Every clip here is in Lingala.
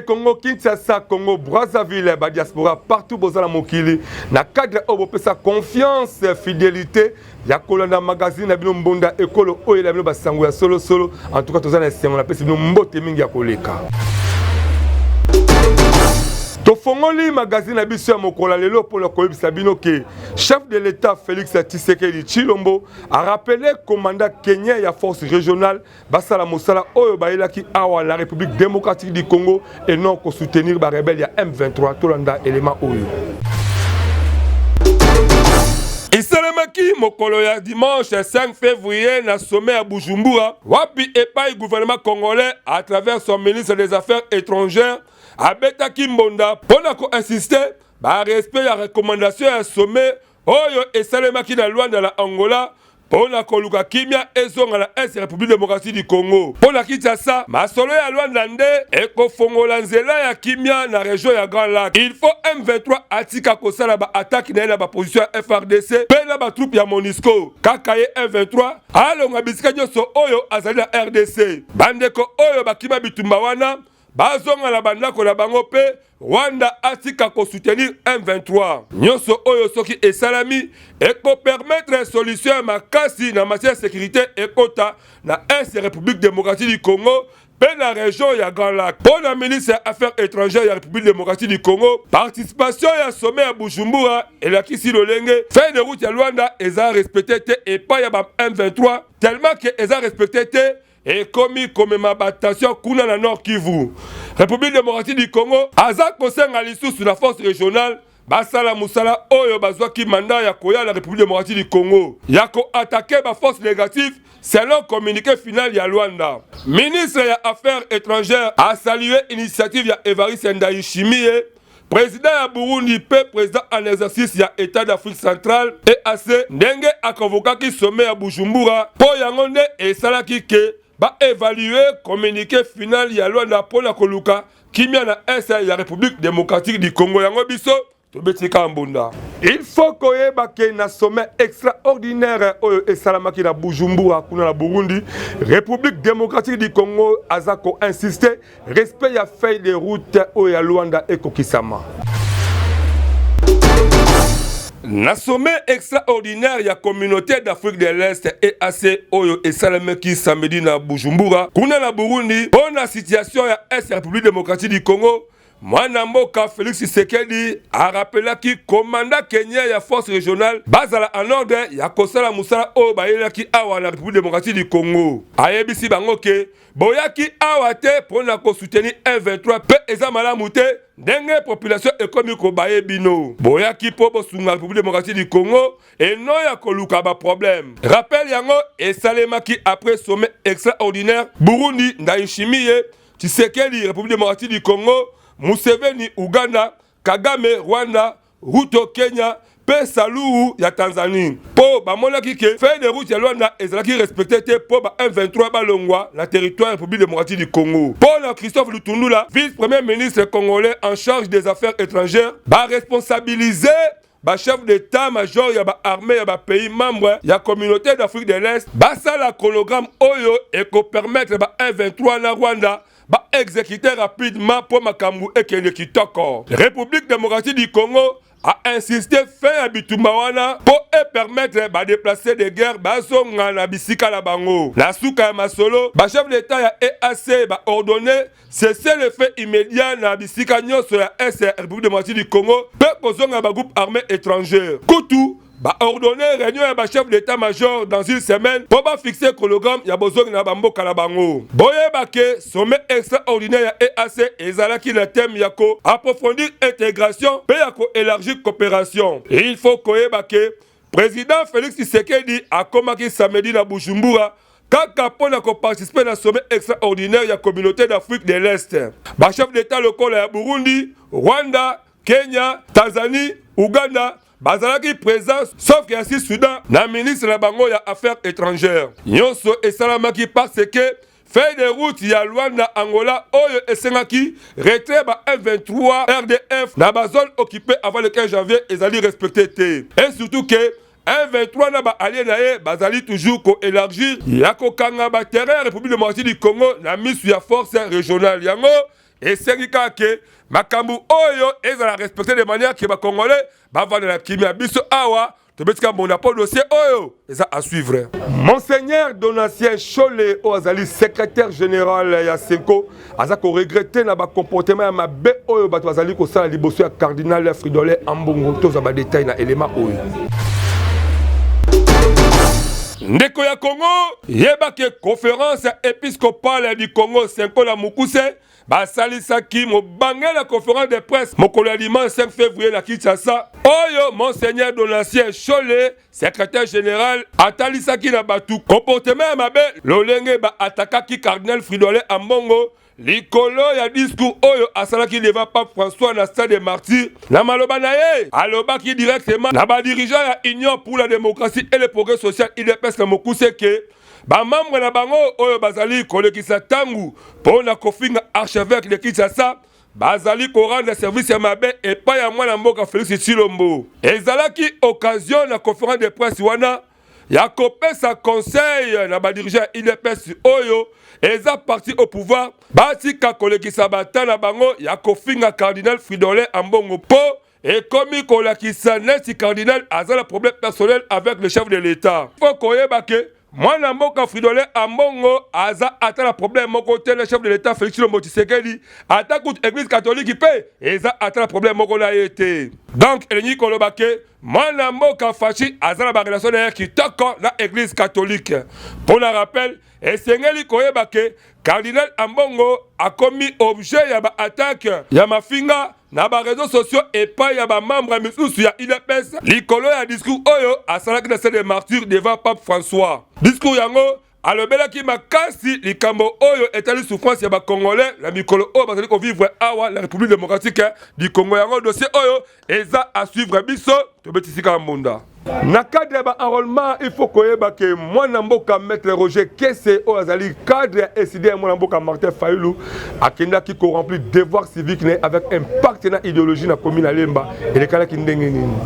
Congo Kinshasa, Congo Brazzaville, ba diaspora partout boza na mokili na cadre oyo bopesa confiance, fidélité ya kolanda magazine na bino Mbonda Ekolo oyo eyela bino basango ya solo solo. En tout cas toza na esengo, napesi bino mbote mingi ya koleka. Tofongoli magazine na biso ya mokolo ya lelo mpo na koyebisa bino ke chef de l'État Félix Tshisekedi Tshilombo a rappelé commandant kenyan ya force régionale basala mosala oyo bayelaki awa na République démocratique du Congo et non kosoutenir ba rebelle ya M23. Tolanda élément oyo. Esalemaki mokolo ya dimanche 5 février na sommet ya Bujumbura, wapi epai gouvernement congolais à travers son ministre des Affaires étrangères abetaki mbonda mpo na koinsiste barespect ya recommandation ya sommet oyo esalemaki na Luanda na Angola mpo na koluka kimia ezonga na est ya République démocratique du Congo. Mpo na Kinshasa, masolo ya Luanda nde ekofongola nzela ya kimia na région ya Grand Lac. Il faut M23 atika kosala baattaque na ye na baposition ya FARDC mpe na batroupe ya MONUSCO. Kaka ye M23 alonga bisika nyonso oyo azali na RDC. Bandeko oyo bakima bitumba wana bazonga na bandako na bango mpe Rwanda atika kosoutenir M23. Nyonso oyo soki esalami ekopermettre solution ya makasi na matière ya sécurité ekota na est ya République démocratique du Congo mpe na région ya Grand Lac. Mpo na ministre ya Affaires étrangères ya République démocratique du Congo, participation ya sommet ya Bujumbura elakisi lolenge feuille de route ya Luanda eza respecté te epai ya ba M23, tellement ke eza respecté te, ekomi komema batension kuna na Nord Kivu. République démocratique du Congo aza kosenga lisusu na force régionale basala mosala oyo bazwaki mandat ya koya na République démocratique du Congo, ya koattaquer baforce négative selon communiqué final ya Luanda. Ministre ya Affaires étrangères asalué initiative ya Evariste Ndayishimiye, président ya Burundi mpe président en exercice ya État d'Afrique centrale, EAC, ndenge akonvokaki sommet ya Bujumbura, mpo yango nde esalaki ke baévalue communiqué final ya Luanda mpo na koluka kimia na est ya République démocratique du Congo. Yango biso tobeti kaka mbunda. Il faut koyeba ke na sommet extraordinaire oyo esalamaki na Bujumbura kuna na Burundi, République démocratique du Congo aza koinsiste respect ya feuille de route oyo ya Luanda ekokisama. Na sommet extraordinaire ya Communauté d'Afrique de l'Est, EAC, oyo esalemaki samedi na Bujumbura kuna na Burundi mpo na situation ya est ya République démocratique du Congo, mwana mboka Félix Tshisekedi arappelaki commandant kenyan ya force régionale bazala en ordre ya kosala mosala oyo bayelaki awa na République démocratique du Congo. Ayebisi bango ke boyaki awa te mpo na kosoutenir M23 mpe eza malamu te ndenge population ekomi kobaye bino. Boyaki mpo bosunga République démocratique du Congo eno ya koluka baproblème. Rappel yango esalemaki après sommet extraordinaire Burundi, Ndayishimiye, Tshisekedi, République démocratique du Congo, Museveni, Uganda, Kagame, Rwanda, Ruto, Kenya, mpe Suluhu ya Tanzanie, mpo bamonaki ke feuille de route ya Luanda ezalaki respecté te mpo ba M23 balongwa na territoire République démocratique du Congo. Mpo na Christophe Lutundula, vice premier ministre congolais en charge des Affaires étrangères, baresponsabilise bachef d'état-major ya baarmée ya bapays membre ya Communauté d'Afrique de l'Est basala chronogramme oyo ekopermettre ba M23 na Rwanda baexécute rapidement mpo makambo ekende kitoko. République démocratique du Congo a insisté fin ya bitumba wana mpo epermettre badéplacés de guerre bazonga na bisika na bango. Na suka ya masolo, bachef d'état ya EAC baordonne cessez-le-feu immédiat na bisika nyonso ya est ya République démocratique du Congo mpe kozonga bagroupe armé étranger. Kutu baordonne réunion ya bachef d'état-major dans une semaine mpo bafixe chronogramme ya bozongi na bamboka na bango. Boyeba ke sommet extraordinaire ya EAC ezalaki na thème ya koapprofondir intégration mpe ya koélargir coopération. Il faut koyeba ke président Félix Tshisekedi akomaki samedi na Bujumbura kaka mpo na koparticipe na sommet extraordinaire ya Communauté d'Afrique de l'Est. Bachef d'état lokola ya Burundi, Rwanda, Kenya, Tanzanie, Uganda bazalaki présent, sauf ke ya si Soudan na ministre na bango ya Affaires étrangères. Nyonso esalamaki parce que feuille de route ya Luanda, Angola, oyo esengaki retrait ba M23 RDF na bazone occupée avant le 15 janvier ezali respecté te, et surtout ke M23 na baallié na ye bazali toujours koélargir ya kokanga baterrain ya République démocratique du Congo na misu ya force régionale yango. Esengi kaka ke makambo oyo ezala respecte de manière ke bacongolais bavanda na kimia. Biso awa tobetika mbonda mpo dossier oyo eza à suivre. Monseigneur Donatien Shole, oyo azali secrétaire général ya CENCO, aza koregretter na bacomportement ya mabe oyo bato bazali kosala liboso ya cardinal Fridolin Ambongo. Tozwa badetail na elema oyo. Ndeko ya Congo, yeba ke Conférence épiscopale du Congo, CENCO na mokuse, basalisaki mobange na conférence de presse mokolo ya dimanche 5 février na Kinshasa, oyo monseigneur Donatien Shole, secrétaire général, atalisaki na bato comportement ya mabe lolenge baatakaki cardinal Fridolin Ambongo likolo ya discours oyo asalaki devant pape François na stade des Martyrs. Na maloba na ye, alobaki directement na badirigeant ya Union pour la démocratie et le progrès social, UDPS na mokuse, ke bamembre na bango oyo bazali kolekisa ntango mpo na kofinga archevêque de Kinshasa bazali korendre service ya mabe epai ya mwana mboka Félix Tshilombo. Ezalaki occasion na conférence de presse wana ya kopesa conseil na badirigeant ya UDPS oyo eza parti au pouvoir, batika kolekisa bata na bango ya kofinga cardinal Fridolin Ambongo, mpo ekomi kolakisa neti cardinal aza na problème personnel avec le chef de l'État. Fo koyeba ke mwana mboka Fridolin Ambongo aza ata na problème moko te na chef de l'État Félix Tshilombo Tshisekedi. Ata kutu Église catholique mpe eza ata na problème moko na ye te. Donc elingi koloba ke mwana mboka Fatshi aza na barelation na ye kitoko na Église catholique. Mpo na rappel, esengeli koyeba ke cardinal Ambongo akomi objet ya baattaque ya mafinga na bareseau sociaux epai ya bamembre misusu ya UDPS likolo ya discours oyo asalaki na stade des Martyrs devant pape François. Discours yango alobelaki makasi likambo oyo etali souffrance ya bacongolais na mikolo oyo bazali kovivre awa na République démocratique du Congo. Yango dossier oyo eza à suivre. Biso tobeti sika mbunda na cadre ya baenrôlement. Il faut koyeba ke mwana mboka maître Roger Kese, oyo azali cadre ya ECiDé ya mwana mboka Martin Fayulu, akendaki koremplir devoir civique na ye avec impact na idéologie na commune ya Lemba. Elekalaki ndenge nini?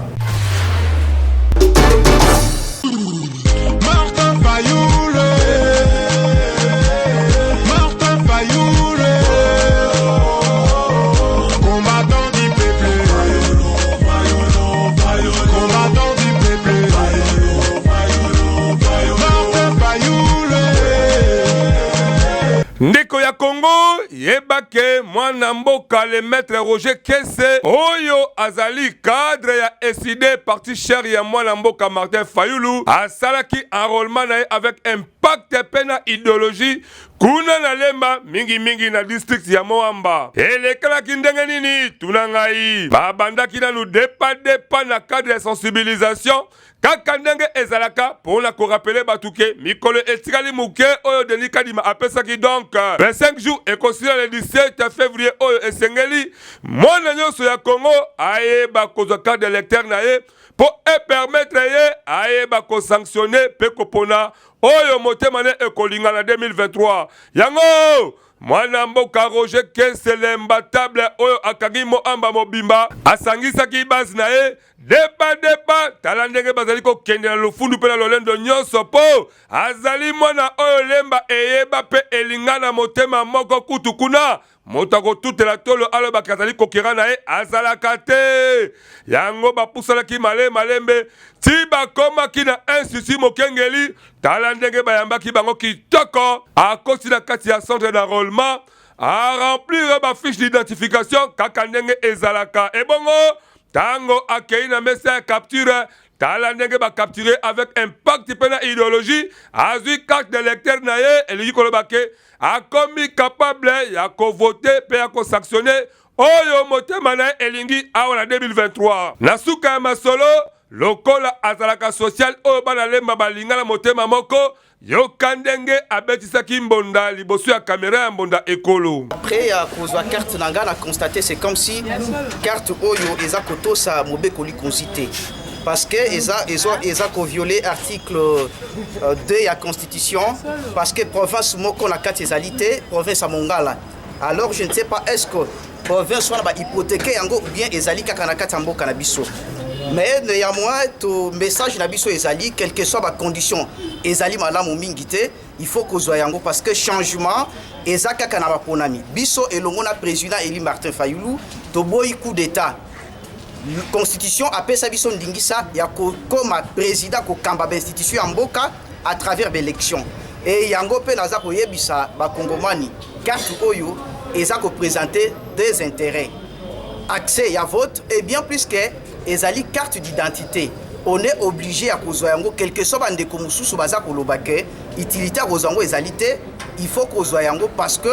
Martin Fayulu, Martin Fayulu, combattant du peuple, combattant du peuple, Martin Fayulu. Ndeko ya Kongo, yeba ke mwana mboka le maître Roger Kese, oyo azali cadre ya ECiDé, parti cher ya mwana mboka Martin Fayulu, asalaki enrôlement na ye avec impact mpe na idéologie kuna na Lemba, mingimingi na district ya Mont-Amba. Elekalaki ndenge nini? Tuna ngai. Babandaki nanu depa depa na cadre ya sensibilisation, kaka ndenge ezalaka, mpo na korappeler bato ke mikolo etikali moke oyo Denis Kadima apesaki, donc 25 jours ekosila le 17 février oyo. Esengeli mwana nyonso ya Congo ayeba kozwa carte d'électeur na ye mpo epermettre ye ayeba kosanctionner mpe kopona oyo motema ne ekolinga na 2023. Yango mwana mboka Roger Kese l'imbattable, oyo akangi Mont-Amba mobimba, asangisaki base na ye depa depa. Tala ndenge bazali kokende na lofundu mpe na lolendo nyonso, mpo azali mwana oyo Lemba eyeba mpe elinga na motema moko. Kutu kuna moto akotutela tolo alobaka azali kokera na ye azalaka te. Yango bapusanaki male malembe ti bakomaki na institut Mokengeli. Tala ndenge bayambaki bango kitoko. Akoti na kati ya centre d'enrôlement, aremplir bafiche d'identification kaka ndenge ezalaka. Ebongo ntango akei na mesa ya capture, tala ndenge bacapture avec impact mpe na idéologie. Azwi carte d'électeur na ye, elingi koloba ke akomi capable ya kovote mpe ya kosanctionner oyo motema na ye elingi awa na 2023. Na suka ya masolo, lokola azalaka social oyo bana Lemba balinga na motema moko, yoka ndenge abetisaki mbonda liboso ya kamera ya Mbonda Ekolo. Après ya kozwa carte na ngai, na constate c'est comme si carte oyo eza kotosa mobeko likonzi te, parce que eza koviole article 2 ya constitution, parce que province moko na kati ezali te, province ya Mongala. Alors je ne sais pas, est ce que province wana bahypothèque yango ou bien ezali kaka na kati ya mboka na biso? Mais néanmoins, to message na biso ezali, quelle que soit bacondition ezali malamu mingi te. Il faut kozwa yango parce que changement eza kaka na baponami. Biso elongo na président Eli Martin Fayulu toboyi coup d'état. Constitution apesa biso ndingisa ya kokoma président, kokamba bainstitution ya mboka à travers baélection. E yango mpe naza koyebisa bakongomani, carte oyo eza koprésente des intérêts, accès ya vote et bien plus que ezali carte d'identité. On est obligé ya kozwa yango, quelque soit bandeko mosusu baza koloba ke utilité ya kozwa yango ezali te. Il faut kozwa yango parce que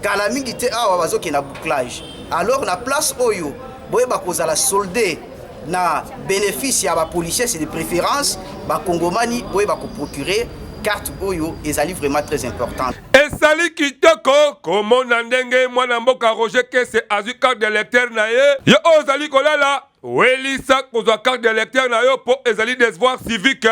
kala mingi te awa bazokende na bouclage. Alors na place oyo boyeba kozala solde na bénéfice ya bapolicier, c'est de préférence bakongomani boyeba koprocurer carte oyo, ezali vraiment très important. Esali kitoko komona ndenge mwana mboka Roger Kese azwi carte d'électeur na ye. Yo oyo ozali kolala, welisa kozwa carte d'électeur na yo, mpo ezali devoir civique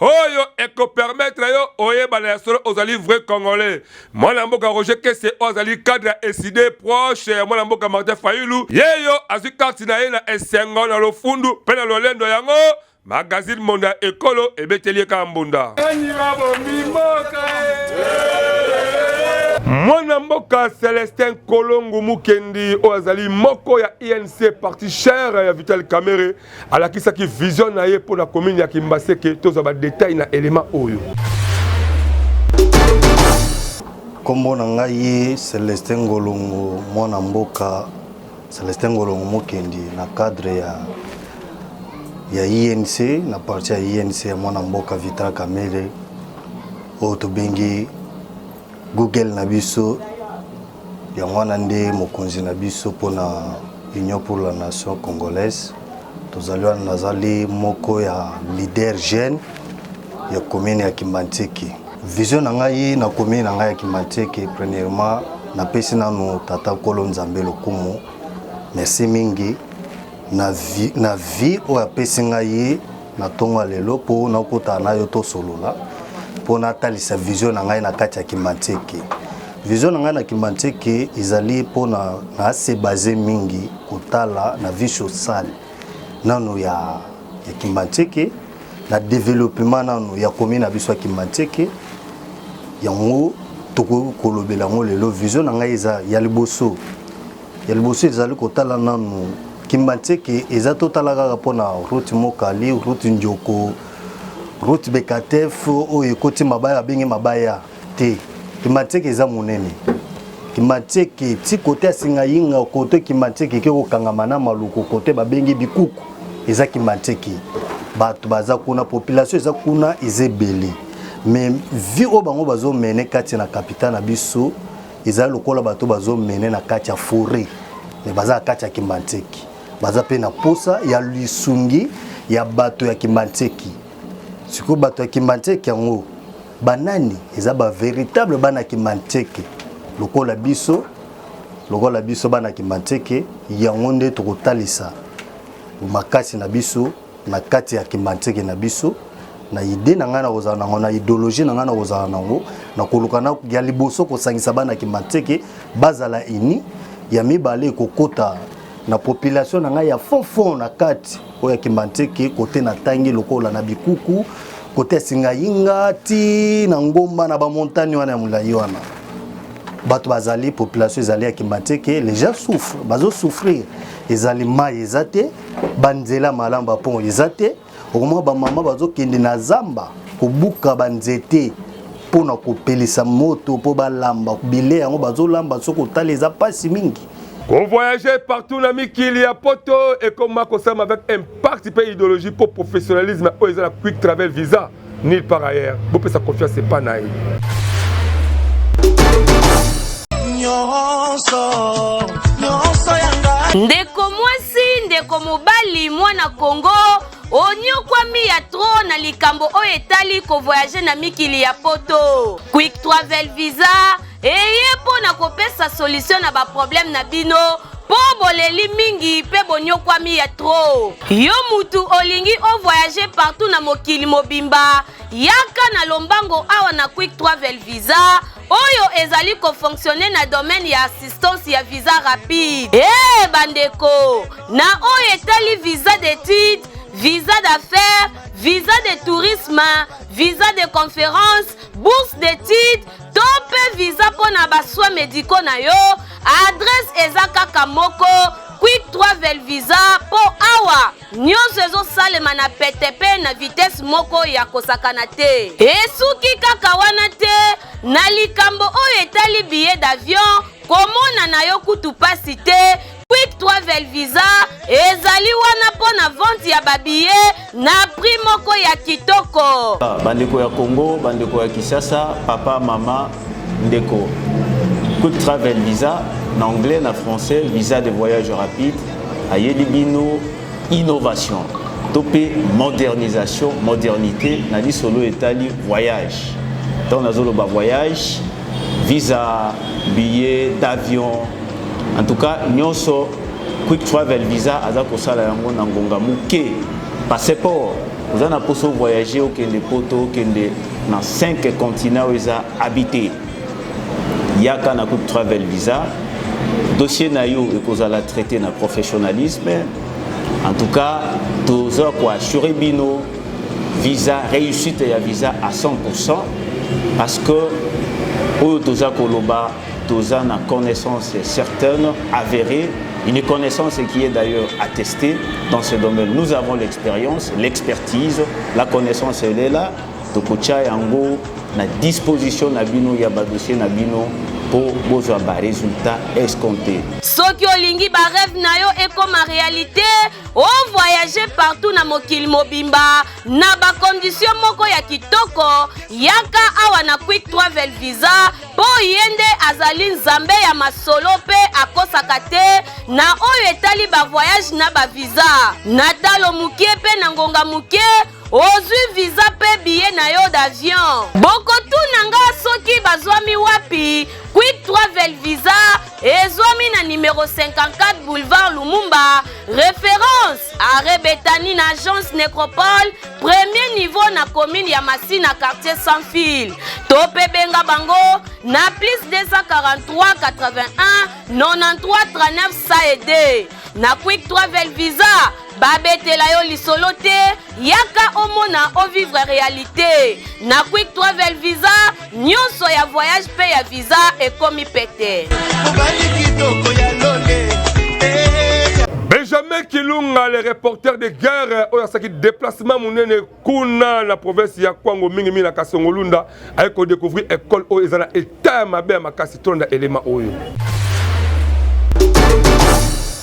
oyo ekopermettre yo oyebana ya solo ozali vrai Congolais. Mwana mboka Roger Kese oyo azali cadre ya ECiDé, proche ya mwana mboka Martin Fayulu, ye yo azwi carte na ye na esengo, na lofundu mpe na lolendo. Yango magazine Monda ya Ekolo ebeteli ye kaka mbunda. Mwana mboka Celestin Kolongu Mukendi oyo azali moko ya UNC, parti cher ya Vital Kamerhe, alakisaki vision na ye mpo na commune ya Kimbaseke. Tozwa badetail na elema oyo. Nkombo na ngai Celestin Ngolongo, mwana mboka Celestin Ngolongo Mokendi, na cadre ya UNC, na parti ya UNC ya mwana mboka Vital Kamerhe oyo tobengi Google na biso. Yango wana nde mokonzi na biso mpona Union pour la Nation Congolaise. Tozali wana, nazali moko ya leader jeune ya commune ya Kimbanseke. Vision na ngai na commune na ngai ya Kimbanseke, premièrement napesi nanu tata Nkolo Nzambe lokumu, merci mingi na vie oyo apesi ngai na ntongo ya lelo mpo nakotana na yo, tosolola mpo natalisa vision na ngai na kati ya Kimbanseke. Vision na ngai na Kimbanseke ezali mpona nase base mingi kotala na vie sociale nano ya Kimbanseke, na développement nano ya commune na biso ya Kimbanseke. Yango tokoki kolobela yango lelo. Vision na ngai eza ya liboso ezali kotala nanu Kimbanseke. Eza totala kaka mpona route Mokali, route Ndioko, route Bekatef oyo ekoti mabaya, babengi mabaya te. Kimbanseke eza monene. Kimbanseke ti kote ya Singayinga, kote Kimbanseke eke kokangama na Maluku, kote babengi Bikuku, eza Kimbanseke. Bato baza kuna, population eza kuna, eza ebele, mais vie oyo bango bazomene kati na capitale na biso ezali lokola bato bazomene na kati ya forêt, mais baza na kati ya Kimbanseke. Baza mpe na posa ya lisungi ya bato ya Kimbanseke. Sikoyo bato ya Kimbanseke yango banani? Eza bavéritable bana Kimbanseke lokola biso bana Kimbanseke. Yango nde tokotalisa makasi na biso na kati ya Kimbanseke na biso. Na idée na ngai na kozala nango, na idéologie na ngai na kozala nango, na koluka na ya liboso kosangisa bana Kimbanseke bazala uni. Ya mibale, kokota na population na ngai ya fond fond na kati oyo ya Kimbanseke, kote na tangi lokola na Bikuku, kote ya Singayinga ti na ngomba na bamontagne wana ya molai wana bato bazali, population ezali ya Kimbanseke. Les gens souffrent, bazosouffrir. Ezali mai eza te, banzela malamu, bapont eza te. Okomona bamama bazokende na zamba kobuka banzete mpona kopelisa moto mpo balamba bilei. Yango bazolamba, soki otala eza mpasi mingi. Kovoyager partout na mikili ya poto ekoma kosala avec impact mpe idéologie mpo professionnalisme oyo eza na Quick Travel Visa, nulle part ailleurs. Bopesa confiance epa na ye. Nyonso, nyonso ya ngai. Ndeko mwasi, ndeko mobali, mwana Kongo onyokwami ya trop na likambo oyo etali kovoyage na mikili ya poto. Quick Travel Visa eye mpo na kopesa solution na baproblème na bino, mpo boleli mingi mpe bonyokwami ya trop. Yo mutu olingi ovoyage partout na mokili mobimba, yaka na lombango awa na Quick Travel Visa oyo ezali kofonctionne na domaine ya assistance ya visa rapide. E bandeko, na oyo etali visa d'étude, visa d'affaires, visa de tourisme. visa de conférence, bourse d'études to mpe visa mpo na basoins médicaux na yo, adresse eza kaka moko, Quick Travel Visa, mpo awa nyonso ezosalema na pete mpe na vitesse moko ya kosakana te. Esuki kaka wana te, na likambo oyo etali billet d'avion, komona na yo kutu pasi te. Quick Travel Visa ezali wana mpo na vente ya babillet na prix moko ya kitoko. Bandeko ya Congo, bandeko ya Kinshasa, papa, mama, ndeko, Quick Travel Visa, na anglais, na français, visa de voyage rapide, ayeli bino innovation to mpe modernisation, modernité na lisolo etali voyage. Ntango nazoloba voyage, visa, billet d'avion, en tout cas nyonso, Quick Travel Visa aza kosala yango na ngonga moke. Passeport, oza na mposa voyager, okende Poto, okende na 5 continent oyo eza habité, yaka na Quick Travel Visa, dossier na yo ekozala traité na professionnalisme. En tout cas, toza koassure bino visa, réussite ya visa à 100%, parce que oyo toza koloba, toza na connaissance certaine, avérée, une connaissance qui est d'ailleurs attestée dans ce domaine. Nous avons l'expérience, l'expertise, la connaissance, elle est là. Tokotia yango na disposition na bino ya badossier na bino mpo bozwa barésultat escompté. Soki olingi barêve na yo ekoma réalité, ovoyage partout na mokili mobimba na bacondition moko ya kitoko, yaka awa na Quick Travel Visa, mpo ye nde azali nzambe ya masolo mpe akosaka te na oyo etali bavoyage na bavisa. Na talo moke mpe na ngonga moke, ozwi visa mpe billet na yo d'avion. Bokotuna nga soki bazwami wapi. Quick Travel Visa ezwami na numero 54, boulevard Lumumba, référence arrêt Betani, na agence Nécropole, premier niveau, na commune ya Masina, quartier Sans Fil. To mpe benga bango na plus 243 81 93 39 102. Na Quick Travel Visa, babetela yo lisolo te, yaka omona, ovivre réalité. Na Quick Travel Visa, nyonso ya voyage mpe ya visa ekomi pete. Mobali kitoko ya lole. Benjamin Kilunga, le reporter de guerre, oyo asalaki déplacement monene kuna na province ya Kwango, mingimingi na Kasongolunda, aye kodécouvrir école oyo eza na état ya mabe ya makasi. Tonda elema oyo.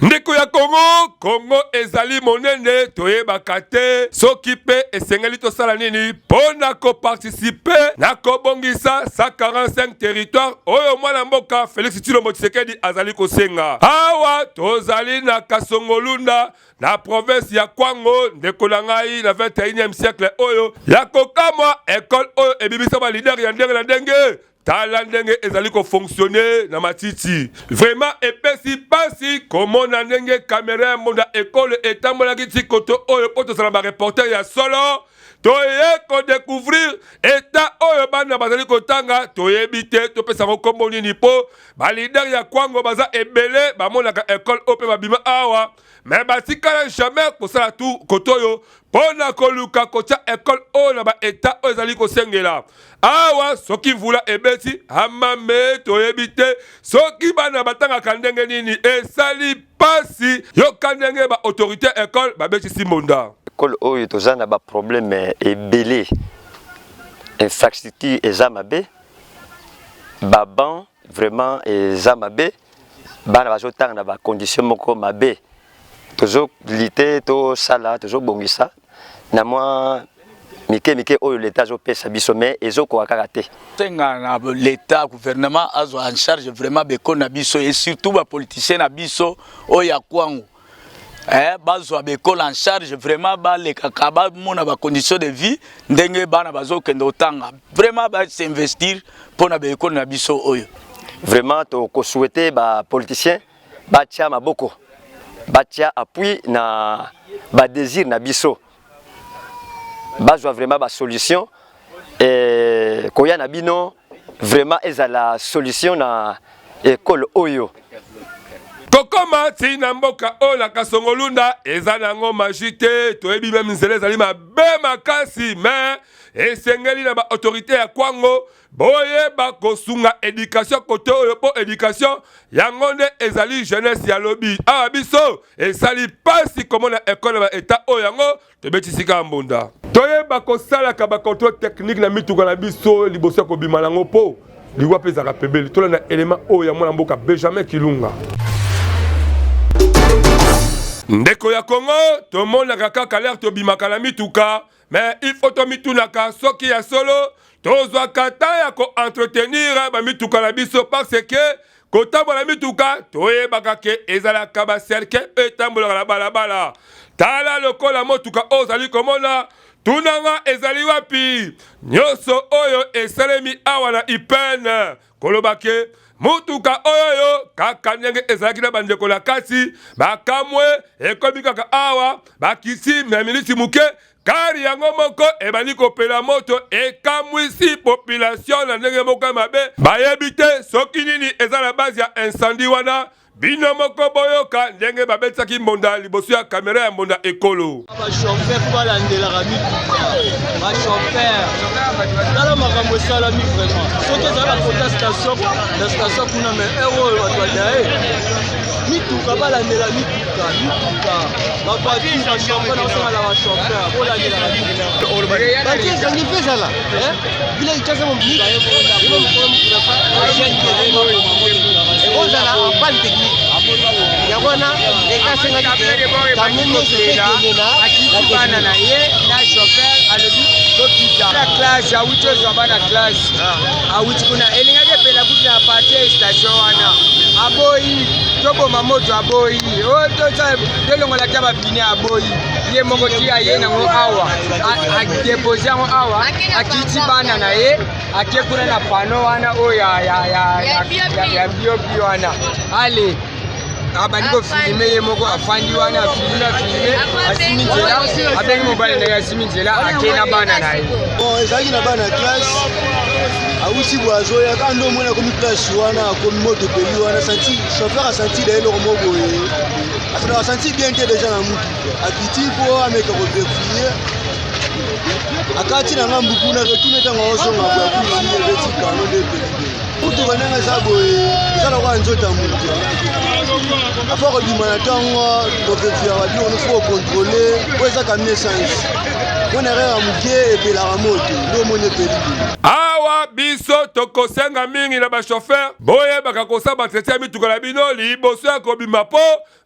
Ndeko ya Kongo, Kongo ezali monene, toyebaka te soki mpe esengeli tosala nini mpo na koparticiper na kobongisa 145 territoire oyo mwana mboka Félix Tshilombo Tshisekedi azali kosenga. Awa tozali na Kasongolunda, na province ya Kwango. Ndeko na ngai, na 21e siècle oyo ya kokamwa, école oyo ebimisa baleader ya ndenge na ndenge, tala ndenge ezali kofonctionner na matiti. Vraiment epesi mpasi komona ndenge kamera ya mbonda ekole etambolaki ti koto oyo mpo tozala bareporter ya solo. Toye kodécouvrir état oyo bana bazali kotanga. Toyebi te topesa yango nkombo nini, mpo baleader ya Kwango baza ebele, bamonaka école oyo mpe babima awa, mais batikala jamais kosala tu koto oyo mpo na koluka kotia école oyo na baétat oyo ezali kosengela. Awa soki mvula ebeti, amame, toyebi te soki bana batangaka ndenge nini. Esali pasi. Yoka ndenge baautorité école babetisi mbonda. Ekole oyo, toza na baproblème ebele. Infrastructure eza mabe, babanc vraiment eza mabe, bana bazotanga na bacondition moko mabe. Tozolite, tosala, tozobongisa na mwa mike mike oyo leta azopesa biso, mais ezokoka kaka te. Senga na l'état, gouvernement azwa en charge vraiment baécole na biso, et surtout bapoliticien na biso oyo ya Kwango, bazwa baécole en charge vraiment, balekaka, bamona bacondition de vie ndenge bana bazokende kotanga. Vraiment basinvestir mpona baécole na biso oyo. Vraiment tokosouhaiter bapoliticien batia maboko, batia appui na badésir na biso, bazwa vraiment basolution. Koya na bino vraiment ezala solution na ekole oyo. Kokoma ti na mboka oyo na Kasongolunda eza na yango magie te, toyebi meme nzela ezali mabe makasi, mais esengeli na ba autorite ya Kwango boyeba kosunga education kote oyo, mpo education yango nde ezali jeunesse ya lobi. Awa biso esali pasi komona ekole ba etat oyo yango tobeti sika ya mbonda. Toyeba kosalaka ba controle technique na mituka na biso liboso ya kobima nango mpo liwa mpe ezalaka pembeni. Tolanda element oyo ya mwana mboka Benjamin Kilunga. Ndeko ya Congo, tomonaka kaka lere tobimaka na mituka, mais il faut tomitunaka soki ya solo tozwaka temps ya ko entretenir ba mituka na biso, parce que kotambola mituka toyebaka ke ezalaka ba cercueil oyo etambolaka na balabala. Tala lokola motuka oyo ozali komona, tunanga ezali wapi? Nyonso oyo esalemi awa na IPN, koloba ke motuka oyo kaka ndenge ezalaki na bandeko na kati bakamwe, ekomi kaka awa bakiti na miniti moke Kari yango moko ebandi kopela moto, ekamwisi population na ndenge moko ya mabe. Bayebi te soki nini eza na base ya incendie wana. Bino moko boyoka ndenge babetisaki mbonda liboso ya kamera ya mbonda ekolo. Ba chauffeur faut balandelaka mituka, ba chauffeur tala makambo esalami vraiment. Soki ezala kota station na station kuna, mais heure oyo bato badaye mituka, balandela mituka, mituka ba voiture, ba chauffeur naosala na ba chauffeur bolandelaka mituka. Bati ezangi mpe ezala vile Kinshasa ekozala en panne technique, yango wana leta asengaki ke camion nyonso ekende na bana na ye na chauffeur alobi tokita na classe, awuti ozwa bana classe, awuti kuna elingaki epela kutu na partie station wana, aboyi toboma moto, aboyi tolongola ta bapine, aboyi ye moko ti aye nango awa, adepose yango awa, akiti bana na ye, ake kuna na pano wana oyo ya biobio wana, ale abandi kofilme ye moko, afandi wana, afilme, afilme, asimi nzela, abengi mobali na ye, asimi nzela, ake na bana na ye. Bon, ezalaki na bana ya classe, awuti boye azoya kaka nde omoni akomi place wana, akomi moto epeli wana, santi chauffeur asanti da eloko moko boye, asanti bien te deja na mutuka, akiti mpo ameka koverifie, akati na ngambu kuna, retourne ntango aozonga boye akuti ebeti kano nde epeli boye. Mutuka ndenge eza boye eza lokola nzoto ya moto, afa kobima na ntongo koverifia babiloko, fo kocontrole po eza camion essence, mpo na erreur ya moke epelaka moto, nde omoni epeli boye. Awa biso tokosenga mingi na bachauffeur, boyebaka kosala baentretien ya mituka na bino liboso ya kobima, mpo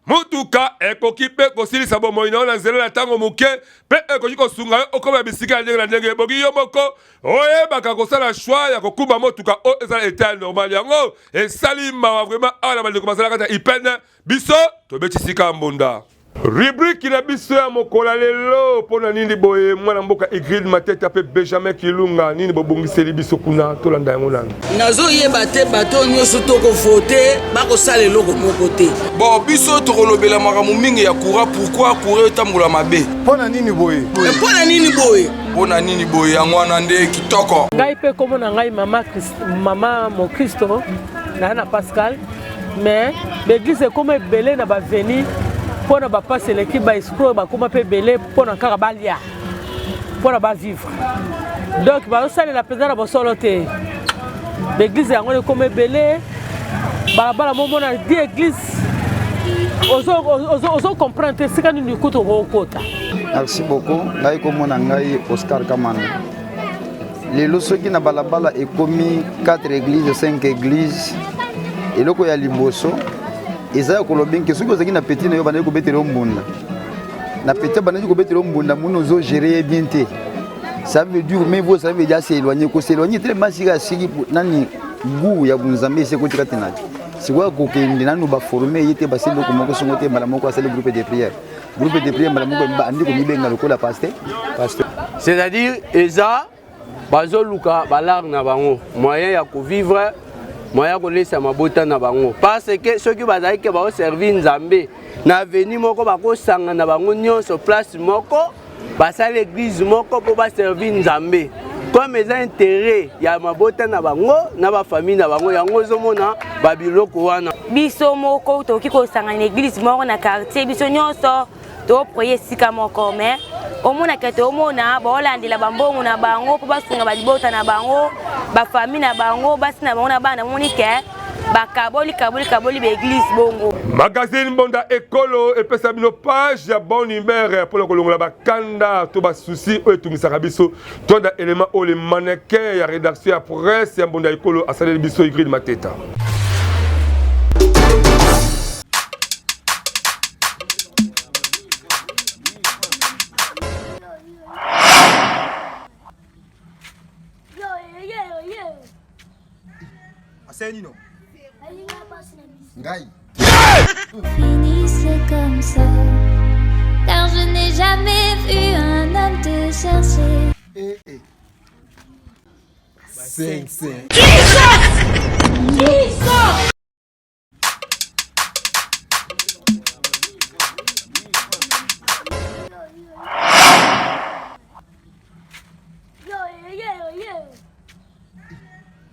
motuka ekoki mpe kosilisa bomoi na yo na nzela na ntango moke, mpe ekoki kosunga yo okoma bisika ya ndenge na ndenge. Ebongi yo moko oyebaka kosala choix ya kokumba motuka oyo ezala etat normal. Yango esali mawa vraiment awa na bandeko bazalaka ta IPN, biso tobeti sika mbonda. Rubrique na biso ya mokolo ya lelo, mpo na nini boye mwana mboka Igrid Mateta mpe Benjamin Kilunga, nini bobongiseli biso kuna? Tolanda yango nanu. Nazoyeba te, bato oyo nyonso tokovote bakosala eloko moko te. Bon, biso tokolobela makambo mingi ya courant. Pourquoi courant etambola mabe? Mpo na nini boye? Mpo na nini boye? Mpo na nini boye? Yango wana nde kitoko. Ngai mpe kombo na ngai mama, mama mokristo na na Pascal, mais baeglise ekoma ebele na baveni mpo na bapasi eleki, baescro bakoma mpe ebele mpo na kaka balia, mpo na bavivre, donc bazosalela mpenza na bosolo te. Baeglise yango ekoma ebele, balabala momona di eglise, ozo comprendre te esika nini kutu okokota. Merci beaucoup. Ngai komona ngai Oscar Kamanda. Lelo soki na balabala ekomi 4 églises, 5 églises, eloko ya liboso eza ya koloba nke soki ozalaki na petit na yo, bandaki kobetela yo mbunda na petit, bandaki kobetela yo mbunda, moni ozogere ye bien te, ça veut dire mais vous, ça veut dire s'éloigner, ko s'éloigner tellement sika asiki nani goût ya bunzambe esi ekoti kati na sikoyo, akokende nanu baforme ye te, basali eloko moko songo te, mbala moko asali groupe de prière, groupe de prière, mbala moko andi komibenga lokola pasteur, pasteur. C'est-à-dire eza bazoluka balare na bango, moyen ya kovivre, moyen ya kolesa mabota na bango, parce que soki bazalaki ke baoservi Nzambe na aveni moko, bakosanga na bango nyonso place moko, basali église moko mpo baservi Nzambe. Comme eza intérêt ya mabota na bango na bafamille na bango, yango ozomona babiloko wana. Biso moko tokoki kosangana na eglise moko na quartier, biso nyonso toproye esika moko, mais omonaka toomona baolandela bambongo na bango mpo basunga balibota na bango, bafamille na bango, basi na bango na bana, omoni ke bakaboli kaboli kaboli baeglise bongo. Magazine Mbonda Ekolo epesa bino page ya bonne humeur mpo na kolongola bakanda to basusi oyo etungisaka biso. Tonda element oyo le mannequin ya rédaction ya presse ya Mbonda Ekolo asaleli biso Ingrid Mateta. Aseni no. Ngai. Finisse comme ça, car je n'ai jamais vu un homme te chercher. Eh, eh. 5 5.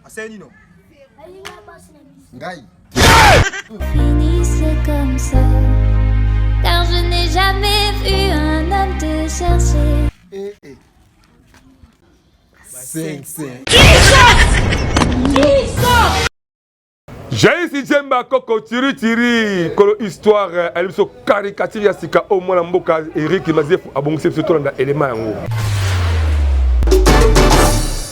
Aseni no. Ngai. Finisse comme ça, car je n'ai jamais vu un homme te chercher. Eh, eh. 5 5. Jaisi Djemba Koko Tiri Tiri kolo histoire ali biso caricature ya sika oyo mwana mboka Eric Maziefu abongisi biso tolanda elema yango.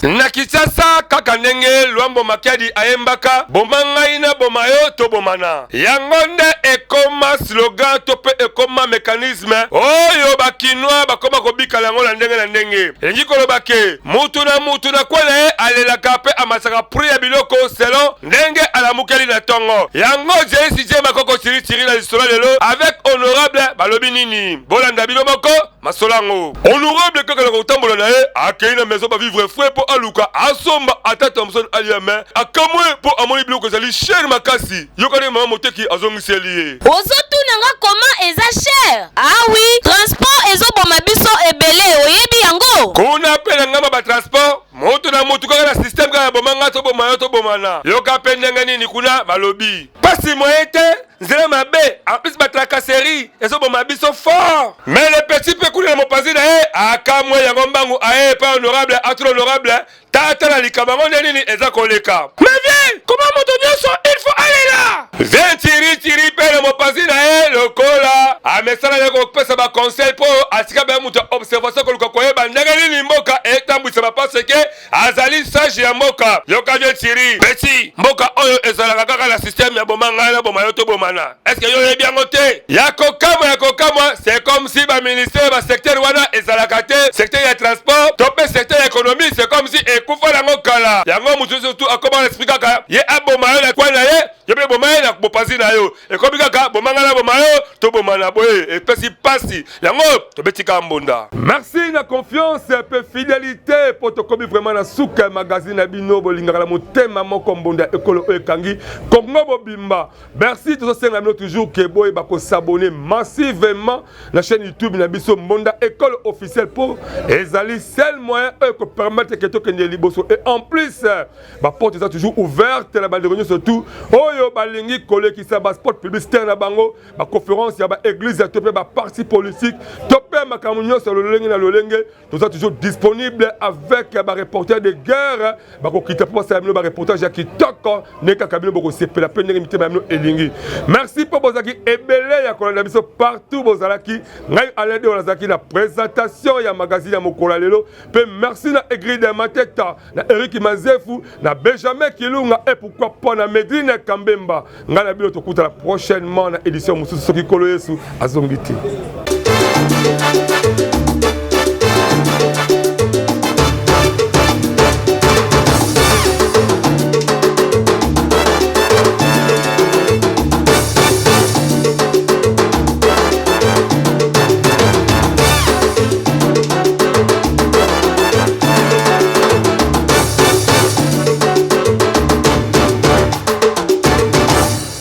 Na Kinshasa kaka ndenge Luambo Makiadi ayembaka boma ngai na boma yo tobomana, yango nde ekoma slogan to mpe ekoma mekanisme oyo ba Kinois bakoma kobikala yango na ndenge na ndenge. Elingi koloba ke mutu na mutu na coin na ye alelaka mpe amasaka prix ya biloko selon ndenge alamukeli na tongo. Yango JCJ Makoko Chiri Chiri na lisolo ya lelo avec honorable balobi nini? Bolanda bino moko masolo yango. Honorable kaka na kotambola na ye akei na maison ba vivre frais mpo aluka asomba ata Thomson alia mais akamwe mpo amoni biloko ezali cher makasi. Yoka ndenge mama moteki azongiseli ye. Ozotuna nga comment eza cher? Ah oui, transport ezoboma biso ebele oyebi yango? Kuna mpe na ngamba ba transport moto na moto kaka na système kaka ya boma nga toboma yo tobomana. Yoka mpe ndenge nini kuna balobi pasi moyen te nzela mabe en plus ba tracasserie ezoboma biso fort. Mais le petit mpe kuna na mopanzi na ye akamwe yango mbangu aye epai honorable atuna honorable Tata na likambo yango nde nini eza koleka. Mais vieux, comment moto nyonso il faut alela? Vieux Thierry Thierry mpe na mopanzi na ye lokola amesana ye kopesa ba conseil mpo atika baye moto ya observation koluka koyeba ndenge nini mboka etambwisama parce que azali sage ya mboka. Yoka vieux Thierry, petit, mboka oyo ezalaka kaka na système ya boma ngai na boma yo tobomana. Est ce que yo oyebi yango te? Ya kokamwa ya kokamwa, c'est comme si ba ministère ba secteur wana ezalaka te, secteur ya transport to pe secteur ya économie, c'est comme si ekufa nango kala. Yango moto nyonso tout akoma na esprit kaka ye aboma yo na coin na ye, yo pe boma ye na bopanzi na yo. Ekomi kaka boma ngai na boma yo, tobomana boye, epesi pasi. Yango tobeti kaka mbonda. Merci na confiance pe fidelite po tokomi vraiment na suka ya magazine na bino bolingaka na motema moko mbonda ekolo oyo ekangi Congo mobimba. Merci tozosenga bino toujours ke boyeba ko s'abonner massivement na chaîne YouTube na biso Mbonda École officielle po ezali seul moyen oyo ko permettre ke tokende liboso et en plus ba porte eza toujours ouverte na bandeko nyonso tout oyo balingi kolekisa ba spot publicitaire na bango ba conférence ya ba église to mpe ba parti politique to mpe makambo nyonso ya lolenge na lolenge. Toza toujours disponible avec ba reporters de guerre bakokita mpo basala bino ba reportage ya kitoko ndenge kaka bino bokosepela mpe ndenge mitema ya bino elingi. Merci mpo bozalaki ebele ya kolanda biso partout bozalaki. Ngai Alain Deo nazalaki na présentation ya magazine ya mokolo ya lelo mpe merci na Egride Mateta na Eric Mazefu na Benjamin Kilunga et pourquoi pas na Medrine Kambemba. Ngai na bino tokutana prochainement na édition mosusu soki Nkolo Yesu azongi te.